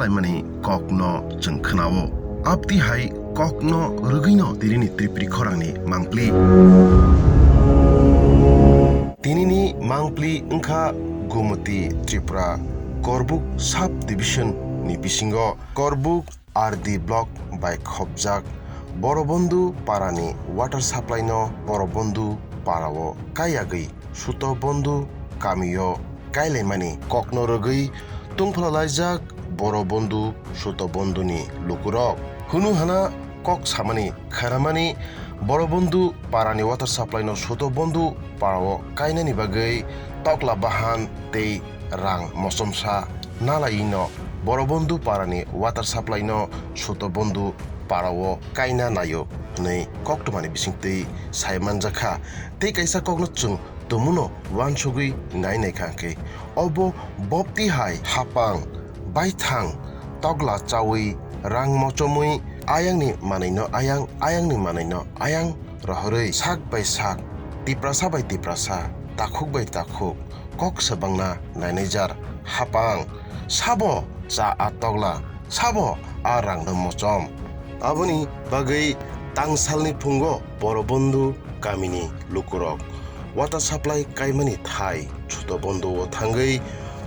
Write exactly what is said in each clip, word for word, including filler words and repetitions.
mani kokno chwng khnao. Abtwi hai kokno rwgwino tinini Tripuri khorangni mangpli. Tinini mangpli wngkha Gumoti Tripura Korbuk Sub Division ni bisingo Korbuk R D Block bai khopjak Borobondhu parani water supply no Borobondhu parao kaiyagwi Sutobondhu kamio kailaimani kokno rwgwi tungphla laijak Borobondhu Sutobondhuni lukurok. Hunu hana kok samani kharamani Borobondhu parani water supply no Sutobondhu parao kainani bagwi tokla bahan tei rang mochomsa nalaiwi no Borobondhu parani water supply no Sutobondhu parao kaina naio hwnwi koktwmani bisingtwi sai manjakha. Tei kaisa kokno chwng tumuno uansugwi nai naikha hwnkhe obo bopti hai hapang baithang tokla chawi rang mochomwi ayangni manwino ayang, ayangni manwino ayang rohorwi sak bai sak, Tiprasa bai Tiprasa, takhuk bai takhuk kok swbangna nainaijar hapang. Sabo cha a tokla, sabo a rangno mochom. Aboni bagwi tangsalni phungo Borobondhu kamini lukurok water supply kaimani thai Sutobondhu o thangwi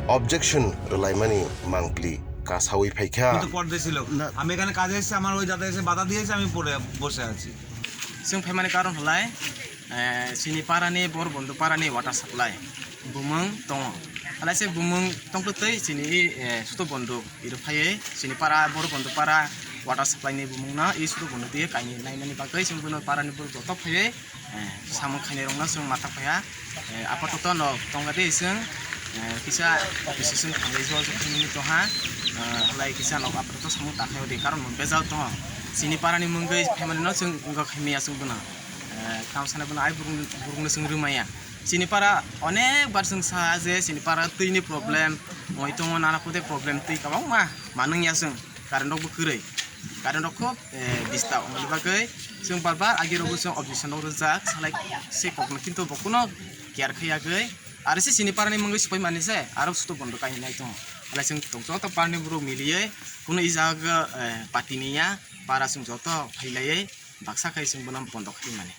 objection rwlaimani mangpli kasawi phaikha. কিন্তু পর্দে ছিল। না। আমি এখানে কাজে এসেছি, আমার ওই দাদা এসে বাধা দিয়েছে, আমি পড়ে বসে আছি। Chwng phaimani karon hwlai, eh, chini parani, Borobondhu parani water supply bumung tongo. Hwlai se bumung tongtwtwi chini, eh, Sutobondhu iro phaiwi chini para, Borobondhu para water supply ni bumung no i Sutobondhu twi kainwi nainani bagwi chwng bono parani borok joto phaiwi, eh, samung khainai rokno chwng ma tak phaiha. Eh, apatoto no tongkha de chwng, eh, kisa decision khanai jo, jo khainani tongha, eh, hwlai kisa no apatoto samung ta khaio de, karon bo bejal tongo. Chini parani mungwi phaimani no chwng wngkha khaimaya chwng bono. Eh, tamo sanai bono ai burung, burungno chwng rwmaya. Chini para onek bar chwng sa je chini para twini problem, moi tongo nana kote problem twi kwbangma manwngya chwng. Current rok bo kwrwi. Current rok khub, eh, disturb wngmani bagwi chwng bar bar agi rogo chwng objection rok rwjak salai se kokno, kintu bo kuno care khaiyagwi aro se chini parani mungwi swpai mani se aro Sutobondhu kainwi nai tongo. Hwlai chwng joto parani borok miliwi kuno i jaga, eh, party niya para chwng joto phailaiwi baksa khai chwng bono bondo khaimani.